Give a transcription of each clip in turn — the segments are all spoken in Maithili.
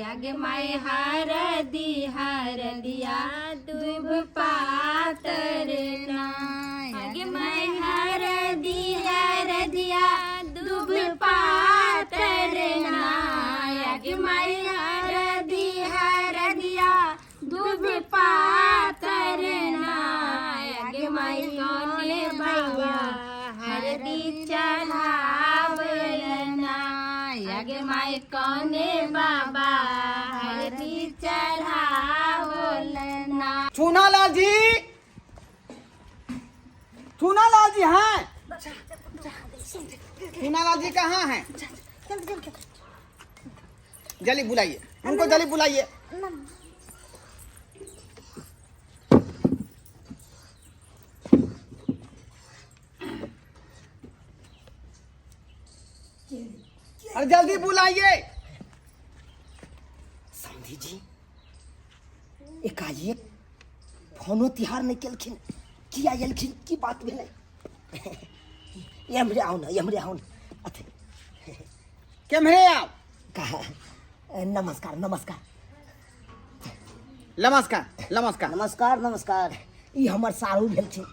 आगे माय हरदी हरदिया दुब पातर ना। आगे माय हरदी हरदिया दुब पातर ना। आगे माय हरदी हरदिया दुब पातर ना। आगे माय कौने बाबा हरदी चढ़ावल ना। आगे माय कौने बाबा हरदी चढ़ावल ना। चूनालाल जी, चूनालाल जी हैं? चूनालाल जी कहाँ हैं? जल्दी बुलाइए उनको, जल्दी बुलाइए। अरे जल्दी बुलाइए। समधी जी एकाएक फोनो तिहार नहि केलखिन, किया एलखिन, की बात भेलै? एम्हरे आउ ने, एम्हरे आउ ने। अथी केम्हरे आओ? कहा, नमस्कार नमस्कार। नमस्कार नमस्कार। नमस्कार नमस्कार। ई हमर साढ़ू भेलखिन,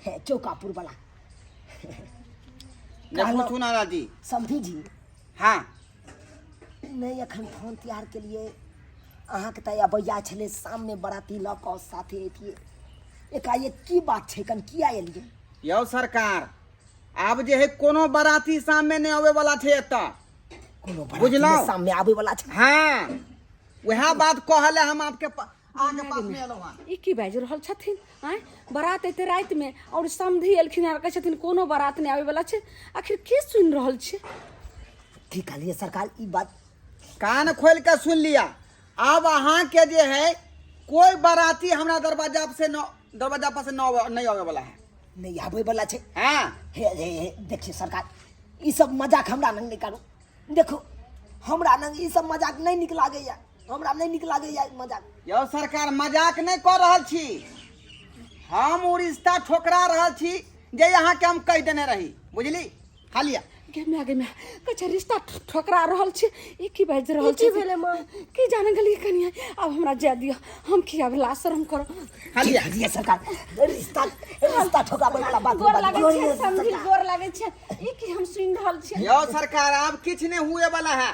हे, चौकापुर वाला। देखो चुनारा जी। समधी जी। हाँ। नहि एखन फोन तिहार के लिए अहाँके तऽ अबैया छलै, शाममे बराती लऽ कऽ साथे अयतियै। एकाएक की बात छै, कन किया एलियै? यौ सरकार, आब जे है कोनो बराती सामने नहि आबै वाला छै एतऽ। कोनो बराती बुझलहुँ? नहि सामने आबै वाला छै। हाँ, वएह बात कहले हम आपके अहाँके पास में एलहुँ हँ। ई की बाजि रहल छथिन? आँय, बारात एते रातिमे और समधि एलखिन आर कहै छथिन कोनो बारात नहि आबै वाला छै। आखिर की सुनि रहल छी? की कहलियै सरकार, ई बात कान खोल के सुन लिया। आब अहाँके जे है कोई बाराती हमरा दरवाजा से न दरवाजा पर से न नहीं आवे वाला है। नहीं आबै वाला छै। हाँ। हे हे हे, देखियौ सरकार, ई सब मजाक हमरा लग नहि करू। देखू हमरा लग ई सब मजाक नहि नीक लागैया, हमरा नहि नीक लागैया ई मजाक। यौ सरकार, मजाक नहि कऽ रहल छी हम, ओ रिश्ता ठोकरा रहल छी जे अहाँके हम कहि देने रही, बुझली? खालिया गे माय, गे माय, कहै छै रिश्ता ठोकरा रहल छी। ई की बाजि रहल ई की छी? भेलै माँ? की जाने गेलियै कनिया, आब हमरा जाय दिअ, हम की आब लाज शरम करब। खालिया खालिया सरकार, रिश्ता रिश्ता ठोकाबै वाला बात गोर लागै बाजू। छै समझी, गोर लागै छै। ई की हम सुनि रहल छी? यौ सरकार, आब किछु नहि हुए वाला है।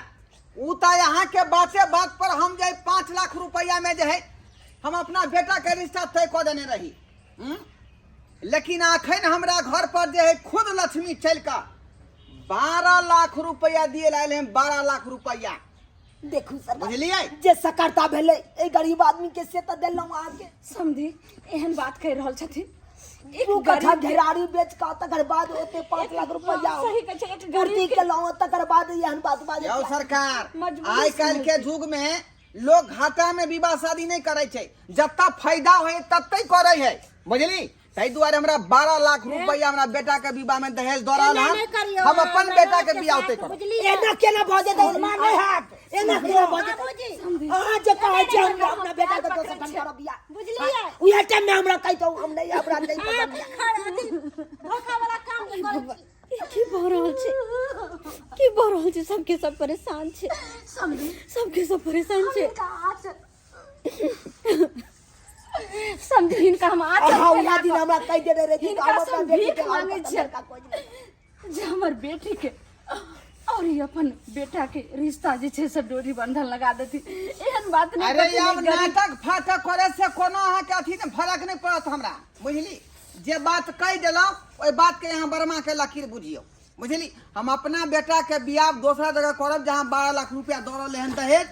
उ तऽ अहाँ के बाते बात पर हम जे 5 लाख रुपया में जे है हम अपना बेटा के रिश्ता तय कऽ देने रही, हम्म? लेकिन अखन हमरा घर पर जे है खुद लक्ष्मी चलि कऽ 12 लाख रुपया दिए लायल हैं, 12 लाख रुपया। देखू सर, बुझलियै? जे सकरता भेलै एहि गरीब आदमी के से तऽ देलहुँ अहाँके। समधी एहन बात कहि रहल छथिन? एक दू कट्ठा गरीब के- घेरारी बेच कऽ तकर बाद ओते 5 लाख रुपया हाँ, सही कहै छै, एक गरीब पूर्ति के- केलहुँ, तकर बाद एहन बात बाजै यौ छी। सरकार, मजबूरी आइ काल्हि के युग में लोग घाटा में विवाह शादी नहीं करे छै, जत्ता फायदा होय तत्ते करे है, बुझली? ताहि दुआरे हमरा 12 लाख रुपया हमरा बेटा के विवाह में दहेज दऽ रहल एना हन। नहि करियौ, हम अपन हमरा बेटा के के बियाह साथ ओतै करब। बुझलियै? एना केना भऽ जेतै? नहि हैत, एना केना भऽ जेतै? बाबूजी, अहाँ जे कहै छियै हम अपना बेटा के दोसर ठाम करब बियाह, बुझलियै? उएह टाइम में हमरा कहितहुँ, हम नहि, हमरा नहि पसंद यऽ। अथी धोखा वाला काम जे करै छी। ई की भऽ रहल छै, की भऽ रहल छै? सबके सब परेशान छै, सबके सब परेशान छै। समझी, हिनका हम आँचल अहाँ उएह फैला दिन कऽ हमरा कहि देने रही कि हिनका हम अपना से बेटी भीख के और मांगै कतऽ छियै। लड़का खोजबै। जे हमर बेटी के और ई अपन बेटा के रिश्ता जे छै से डोरी बंधन लगा देती, एहन बात नहि अरे करथिन, आब एक गरीब- नाटक फाटक करे से कोनो अहाँके अथी नहि फरक नहि पड़त हमरा, बुझली? जे बात कहि देलहुँ ओहि बात के यहाँ बरमा के लकीर बुझियौ, बुझली? हम अपना बेटा के बियाह दोसरा जगह करब जहाँ 12 लाख रुपया दऽ रहलै हन दहेज,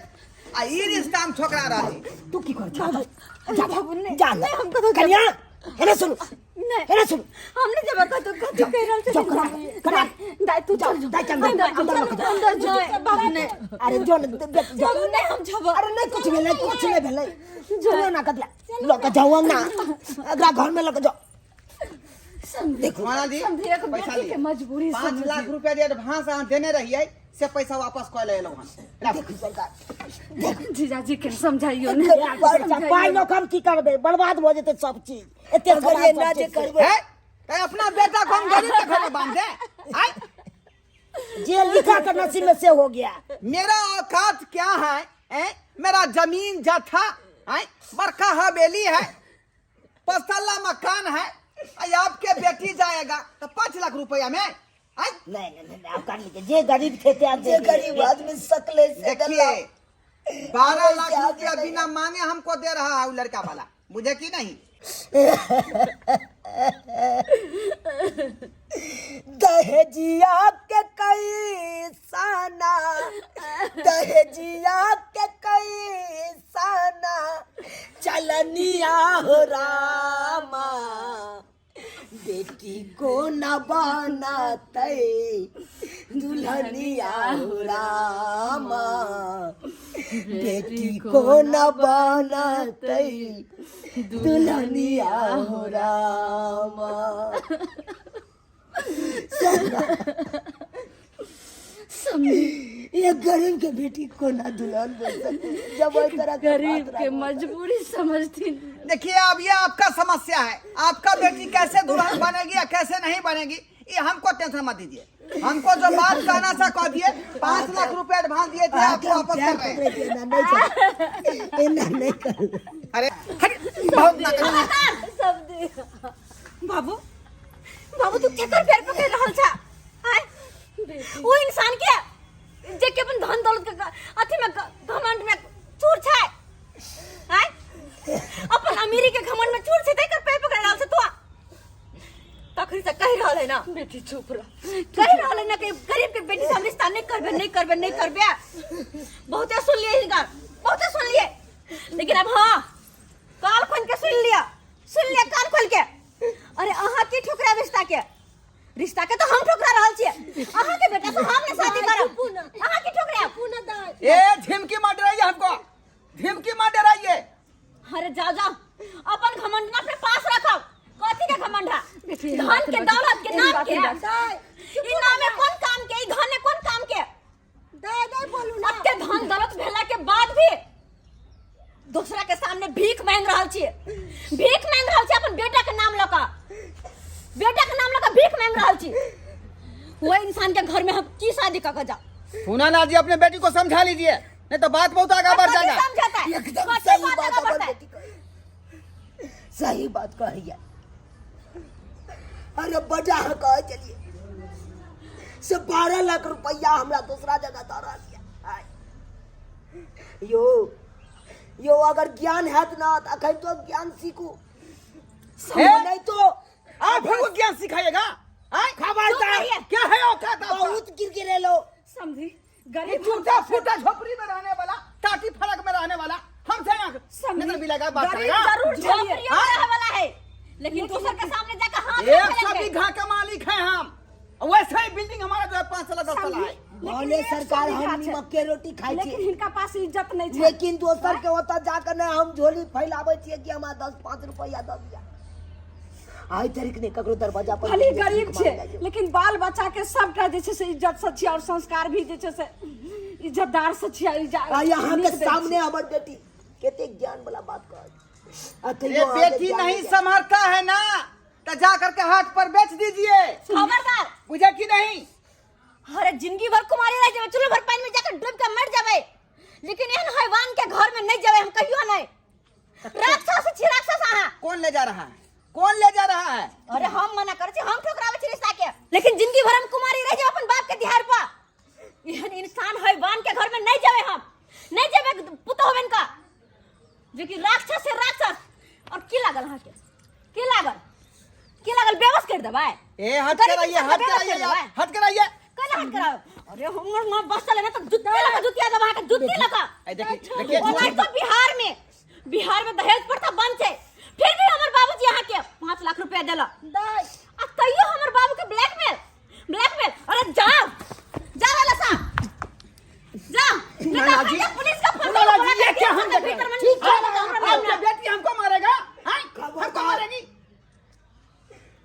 आ ई रिश्ता हम ठोकरा रहल छी। तू की कर जा जा बाबू, नहि, जा नहि, हम कतहु कन्या, हेने सुनू, नहि। हेने सुनू। हम नहि जेबै कतहु, कतहु कहि रहल जाओ, छथिन। करा, करा। दाइ तू चल जो। दाइ, चल, अंदर अंदर चलू, लऽ कऽ जाओ। अंदर जो, बाबू नहि। अरे जो ने, बेट, जो। बाबू नहि, हम जेबै। अरे नहीं कुछ भेलै, कुछ नहीं भेलै, सुनो ना कतिया लऽ कऽ जाओ ना, एकरा घर में लऽ कऽ जाओ। देखू महाराज जी, समझी, एक पैसा बेटी के लिअ। मजबूरी 5 समझी। लाख रुपया जे एडवांस अहाँ देने रहियै से पैसा वापस कऽ ले एलहुँ हन। देखू सरकार, जीजाजी के समझाइयो ने। पाइ लऽ कऽ हम की करबै? बर्बाद भऽ जेतै सब चीज, एते अगर एना जे करबै हे, तैं अपना बेटा को हम गरीब के घर में बांध दे। आय जे लिखा था नसीब में से हो गया। मेरा औकात क्या है? हैं? मेरा जमीन जथा हैं? बड़का हवेली है, पसला मकान है, आ आपके बेटी जाएगा तो 5 लाख रुपया में हैं? नहीं नहीं नहीं, आप कर लीजिए, जे गरीब थे ते आप जे गरीब आदमी सकले से देखिए, 12 लाख रुपया बिना मांगे हमको दे रहा है वो लड़का वाला, मुझे की नहीं। दहेजिया के कई साना, दहेजिया के कई साना चलनिया हो रामा, बेटी को न बनाते दुल्हनिया हो रामा, बेटी को न बनाते दुल्हनिया हो रामा। ये गरीब के बेटी को ना दुल्हन बन सकती जब वही तरह के गरीब बात के रखो। मजबूरी समझथिन। देखिए, अब ये आपका समस्या है, आपका बेटी कैसे दुल्हन बनेगी या कैसे नहीं बनेगी, ये हमको टेंशन मत दीजिए। हमको जो बात कहना सा कह दिए। 5 लाख रुपए एडवांस दिए थे, आपको वापस कर रहे हैं। एना नहीं कर, एना नहीं कर। अरे हट, बहुत ना करो। बाबू, बाबू, तू केकर पैर पकड़ रहल छा? आय, ओ इंसान के जे के अपन धन दौलत के अथी में घमंड में चूर छै। आय, अपन अमीरी के घमंड में चूर छै, तेकर पैर पकड़ रहल छै तू? तखन से कहि रहल है ना। बेटी, चुप रह। कहि रहल है ना कि गरीब के बेटी से हम रिश्ता नहीं करबे, नहीं करबे, नहीं करबे। बहुते सुन लिए हिनकर, बहुते सुन लिए, लेकिन अब हाँ कान खोल के सुन लिया, सुन लिया कान खोल के। अरे, अहाँ की ठुकरा रिश्ता के? रिश्ता के तो हम ठुकरा रहल छियै। अहाँ के बेटा से हम नहीं शादी करब। अहाँ की ठुकरा? ए, झिमकी मत डराइए हमको, झिमकी मत डराइए। अरे जाओ जाओ, अपन घमंड ना अपने पास रखो। कथी के घमंड है? बेटी, धन के, दौलत के नाम के। बात ई नामे कोन काम के? ई धन कोन काम के? दाय दाय बोलू ना। अते धन दौलत भेला के बाद भी दूसरा के सामने भीख मांग रहल छियै, भीख मांग रहल छियै। अपन बेटा के नाम लऽ कऽ, बेटा के नाम लऽ कऽ भीख मांग रहल छी। वो इंसान के घर में हम की शादी कऽ के जाओ? सुना ना जी, अपने बेटी को समझा लीजिए, नहीं तो बात बहुत आगे बढ़ कथी जाएगा। समझाता है? एकदम कथी सही बात बात आगा अपन बढ़ता है? बेटी कही, सही बात कहैया। अरे बड़ा कहे चलिए से 12 लाख रुपया हमरा दूसरा जगह दऽ रहल यऽ। आय। यो यो, अगर ज्ञान हैत ना तऽ अखन तो ज्ञान सीखू। हे? नहीं तो आप हमको ज्ञान सिखाइएगा? आय? खबरदार। रहिए। क्या है औकात आपका? बहुत गिर लो। समझी ये गरीब टूटा फूटा झोपड़ी में रहने वाला, टाटी फलक में रहने वाला हमसे ना नजर भी लगा बात गरीब करेगा? जरूर छलिए। झोपड़ियों में रहे वाला है, लेकिन दूसर के सामने जाकर हाथ एक नहीं सौ फैलाएंगे। बीघा का मालिक है हम। वैसे ही बिल्डिंग हमारा जो है 5 साल 10 साल है। भले लेकिन एक सरकार सौ हम बीघा छै। नीमक के रोटी खाइ लेकिन छी, हिनका पास इज्जत नहीं छै। लेकिन दोसर के ओतऽ जाकर ने हम झोली फैलाबै छियै कि हमरा 10 5 रुपया दऽ दिया। आइ तारीख नहि ककरो दरवाजा पर भले भीख गरीब मांगे छै, जाइ छै। लेकिन बाल बच्चा के सबटा जे छै से इज्जत से छियै और संस्कार भी जे छै से इज्जतदार से छियै। आ यहाँ के नीक दै सामने हमर बेटी कते ज्ञान वाला बात कहै आ ये तैयो अहाँके बेटी ज्ञान नहीं यऽ। संभलता है ना तो जा करके हाथ पर बेच दीजिए। खबरदार। बुझे कि नहीं? अरे, जिंदगी भर कुमारी रह जेबै, चुल्लू भर पानी में जाकर डूब के मर जेबै, लेकिन एहन हैवान के घर में नहीं जेबै हम कहियो नहीं। राक्षस छी, राक्षस अहाँ। कौन ले जा रहा है? कौन ले जा रहा है? अरे, हम मना करै छी, हम ठुकराबै छी रिश्ता के, लेकिन जिंदगी भर हम कुमारी रह जेबै अपन बाप के दिहार पर, एहन इंसान हैवान के घर में नहीं जेबै हम, नहीं जेबै पुतोह बन का, जो कि राक्षस है, राक्षस। और की लागल अहाँके? की लागल? की लागल? बेबस कर देबै? ए, हट गरीब कर आइए। इंसान हट के कर बेबस आइए कर यार, देबै? हट कर आइए। कल हट कराओ। अरे, हमर मां बस चले ना तो जुत्ती लगा, जुत्तिया दबा के, जुत्ती लगा। ए, देखिए देखिए। ओना तो बिहार में, बिहार में दहेज प्रथा बंद छै, फिर भी हमर बाबूजी अहाँ के 5 लाख रुपया देला। दाय। आ तैयो हमर बाबू के ब्लैकमेल, ब्लैकमेल। अरे जाओ, जाओ वाला साहब, जाओ। नहीं तो जी, अपने पुलिस का फोन सुना करो, जी, ये क्या हम देख रहे भीतर हैं? में ठीक है, निकाल दो हमरा। आपकी बेटी हमको मारेगा? हैं? हमको मारेगी?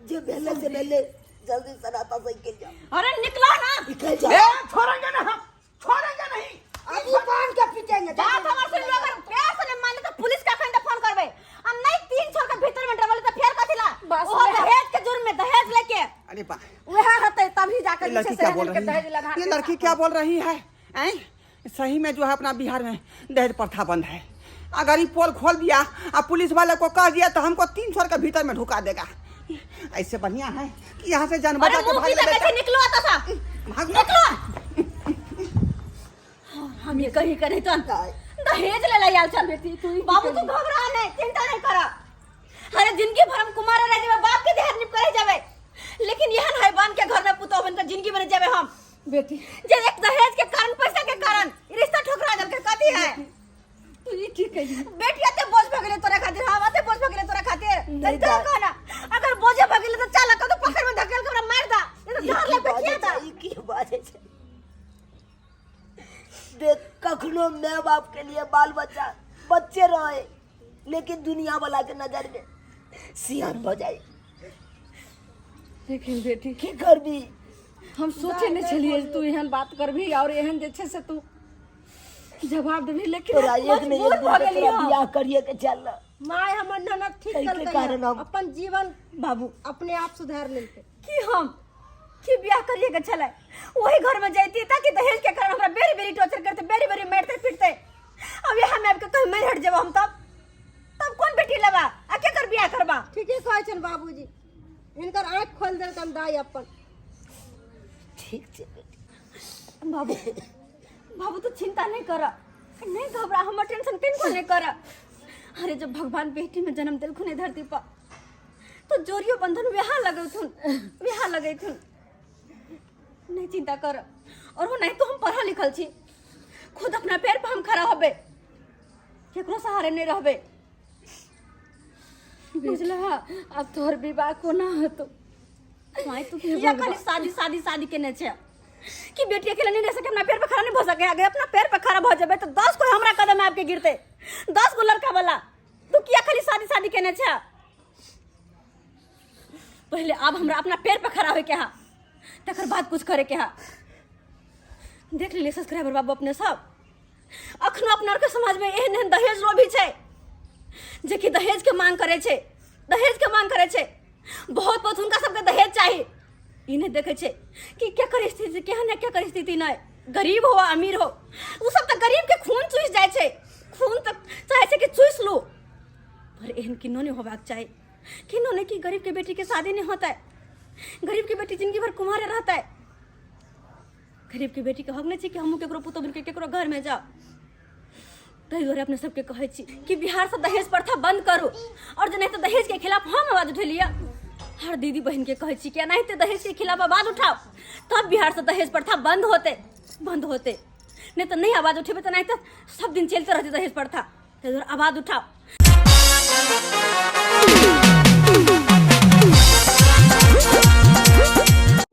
जे भेले से भेले, जल्दी सनाता से निकल जाओ। अरे, निकलो ना। निकल जाओ। ए, छोड़ेंगे ना हम, छोड़ेंगे नहीं। अभी बांध के पीटेंगे। बात हमर सुन लो, अगर प्यार से नहीं माने तो पुलिस का अखन फोन करबे। आ नहीं तीन छोड़ के भीतर में डबल तो फेर कथी ला? बस ओहो वएह। दहेज के जुर्म में, दहेज लेके। अरे बा वएह होतै तभी जाकर ये जे छै लड़की से क्या बोल हिनके रही दहेज है? लगा ये लड़की क्या बोल रही है? ऐं? सही में जो है अपना बिहार में दहेज प्रथा बंद है। अगर ये पोल खोल दिया और पुलिस वाले को कह दिया तो हमको 300 के भीतर में ढुका देगा। ऐसे बढ़िया है कि यहाँ से जान अरे बचा के मुंह भाग पीछे ले कैसे बेटा। निकलो आता सा भाग निकलो। हम ये कहीं करे तो दहेज ले ला यार, चल बेटी तू ई की बाबू तू करी? घबरा नहीं, चिंता नहीं कर। अरे जिंदगी भर हम कुमार रह जाबे, बाप के देह निप करे जाबे, लेकिन यहन हैवान के घर में पुतोह बनकर जिंदगी बन जाबे हम। बेटी जे एक दहेज के कारण, पैसा के कारण ई रिश्ता ठुकरा दल के कथी है। तू ई की कही? बेटी अते बोझ भ गेलै तोरा खातिर, हम अते बोझ भ गेलै तोरा खातिर। नहीं तो दाई। कहना अगर बोझ भ गेलै तो चल कतो पकड़ में धकेल के हमरा मार दा, नहीं तो ई धार की लग के बाजै खिया दा। छै, ई की बाजै छै? देख, कखनो माय बाप के लिए बाल बच्चा बच्चे रहे, लेकिन दुनिया वाला के नजर में सियान भ जाए। लेकिन बेटी की करबी? हम सोचे नहीं छलिए जे तू एहन बात करबी और एहन जे छै से तू जवाब देबी, लेकिन तोरा एक ने एक मजबूर दिन भऽ तऽ गेलियै तोरा हम। बियाह करिए के चल। माय हमर ननद ठीक एहिके केलकै कारण हम- अपन जीवन बाबू अपने आप सुधार लेलकै। की हम की बियाह करिए के छलै वही घर में जैती ताकि दहेज के कारण हमरा बेरी बेरी टॉर्चर करते, बेरी बेरी मारते पीटते। अब यहाँ में आबि के कहीं मरि हट जेबो हम, तब तब कोन बेटी लेबा आ केकर बियाह करबा? ठीके कहै छनि बाबूजी, हिनकर आँखि खोलि देलकनि दाइ अपन। ठीक छै बेटी। बाबू, बाबू तू चिंता नहीं कर, नहीं घबरा, हमर टेंशन तिनको नहीं कर। अरे जब भगवान बेटी में जन्म देलखुन धरती पर तो जोरियो बंधन वहाँ लगेथुन, वहाँ लगेथुन। नहीं चिंता कर। और वो नहीं तो हम पढ़ल लिखल छी, खुद अपना पैर पर हम खड़ा होबे, केकरो सहारे नहीं रहबे, बुझला? आब तोहर विवाह कोना हेतौ? माय तू किया खाली शादी शादी शादी केने छै? कि बेटी अकेले नहीं रह सके, अपना पैर पे खड़ा नहीं भ सके? अगर अपना पैर पे खड़ा भ जेबै तो 10 कोई हमरा कदम आबि के गिरते, 10 गो लड़का वाला। तू किया खाली शादी शादी केने छै? पहले आब हमरा अपना पैर पे खड़ा होय के हा, तकर बाद कुछ करे के हा। देख लेलियै सब्सक्राइबर बाबू अपने सब, अखनो अपना आरके समाज में एहन एहन दहेज लोभी छै जे कि दहेज के मांग करे छै, दहेज के मांग करे छै। बहुत बहुत हुनका सबके दहेज चाही। ई नहि देखै छै कि केकर स्थिति केहन है, केकर स्थिति नहि, गरीब हो अमीर हो। ओ सब तऽ गरीब के खून चूसि जाइ छै, खून तऽ चाहै छै कि चूसि लू। पर एहन किन्नो नहि होबाक चाही, किन्नो नहि, कि गरीब के बेटी के शादी नहि होतै, गरीब के बेटी जिंदगी भर कुमारे रहतै। गरीब के बेटी के हक नहि छै कि हमहूँ केकरो पुतोह बनिके केकरो घर में जाउ। ताहि दुआरे अपने सबके कहै छी कि बिहारसँ दहेज प्रथा बंद करू। और जे नहि तऽ दहेज के खिलाफ हम आवाज उठेलियै, हर दीदी बहिन के कहै छी कि एनाहिते दहेज के खिलाफ आवाज उठाओ, तब बिहारसँ दहेज प्रथा बंद होते, बंद होते। नहि तऽ नहि आवाज उठेबै तऽ नहि तऽ सब दिन चलते रहतै दहेज प्रथा। ताहि दुआरे आवाज उठाओ।